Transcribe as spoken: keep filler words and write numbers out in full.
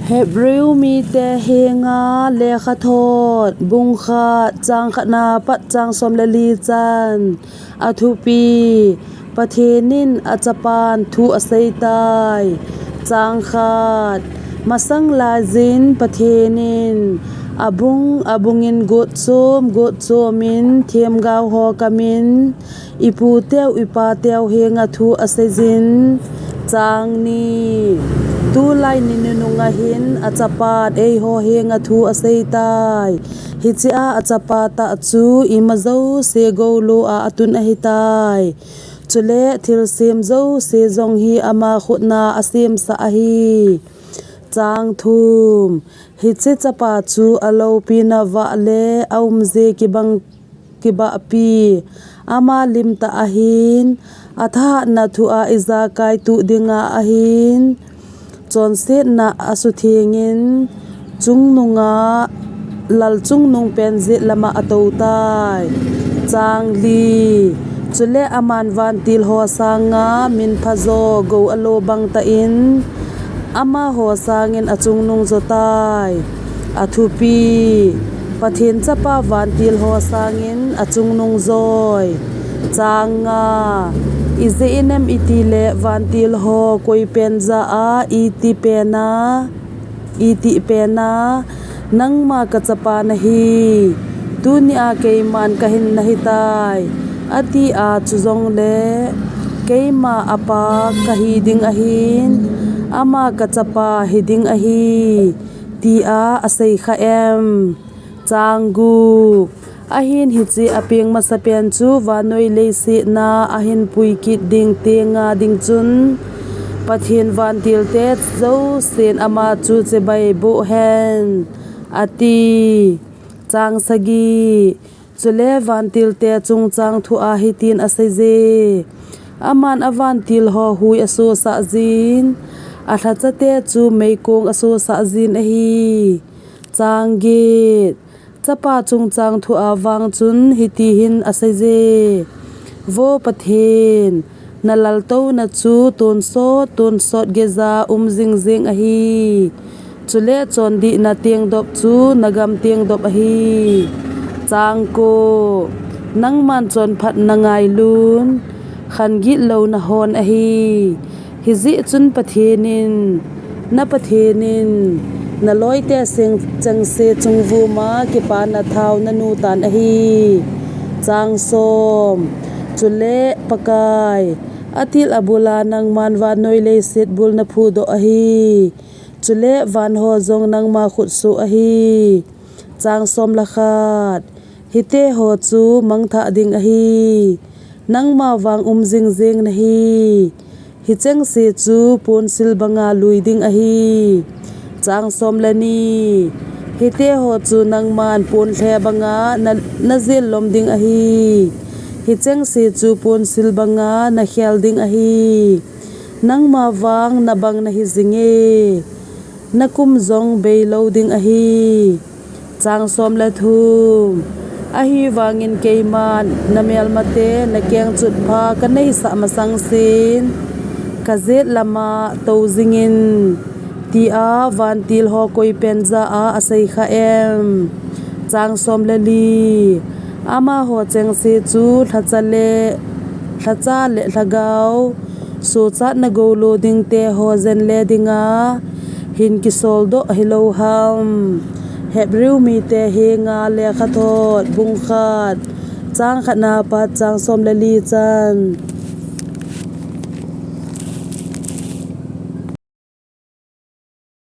Hebrew mite henga lekhathot, bung khat, chang khatna pat chang som le li chan. A thupi: Pathen in a chapan thu a sei tai. Chang khat. Masang laiyin Pathen in a bung a bungin got chom got chom in themgao ho kamin, i pu teu i pa teu henga thu a seiyin. Chang ni. Tulai ni nunung ahin a chapan eiho henga thu a sei tai. Hichea a chapa tah chu ima jouse golo a atun ahi tai. Chule thilsem jouse jong hi ama khutna a semsa ahi. Chang thum. Hiche chapa chu a loupina vah le a umje kibang kibahpi, ama lim tah ahin, a thahatna thu a ijakai tuh dinga ahin, chonsetna a suthengin, chungnunga, lal chungnung pen jet lama a tou tai. Chang li. Chule aman vantil ho sanga min phajo go a lo bang tah in, amaho sangin a chungnung jo tai. A thupi: Pathen chapa vantil ho sangin a chungnung joi. Chang nga. Ijeh inem itile vantil ho koi pen jah a iti pen a, iti pen a, nangma ka chapa nahi, tunia keiman kahin nahi tai, ati a, chujongle keima a pa kahi ding ahin, ama ka chapa hi ding ahi, tia a sei kha em? Chang gup. Ahin hiche a peng masapen chu vannoi leiset na ahin pui kit ding tenga ding chun, Pathen vantil te jousen ama chu chibai boh hen, ati. Chang sagi. Chule vantil te chungchang thu a hitin a seiye, aman a vantil ho hui a sosah jin, a lhacha te chu meikong a sosah jin ahi. Chang get. Chapa chungchang thu a vang chun hiti hin a seiye, Vo Pathen, na laltouna chu tonsot tonsot geija um jingjing ahi. Chule chondihna tengdop chu na gam tengdop ahi. Chang ko. Nangman chonphatna ngailun, khan gitlou na hon ahi. Hijeh chun Pathen in, na Pathen in, na loite seng chengse chungvuma kipana thao na nu tan ahi. Chang som. Chule Pakai, a til a bula nangman vannoi leiset bul na phudoh ahi. Chule van ho jong nangma khutsoh ahi. Chang som le khat. Hite ho chu mangthah ding ahi. Nangma vang um jingjing nahi. Hichengse chu ponsil banga lui ding ahi. Chang som le ni. Hite ho chu nangman ponlhe banga na, na jel lom ding ahi. Hichengse chu ponsil banga na khel ding ahi. Nangma vang na bang nahi jinge. Na kum jong beilou ding ahi. Chang som le thum. Ahivangin keiman na melmate na kengchot pha ka neisah masang sen, ka jet lama tou jingin, tia vantil ho koi pen jah a a sei kha em? Chang som le li. Amaho chengse chu lhacha le, lhacha le lhagao, sochatna golo dingte ho jen le dinga hin kisoldoh hilou ham? Hebrew mite henga lekhathot, bung khat, chang khatna pat chang som le li chan.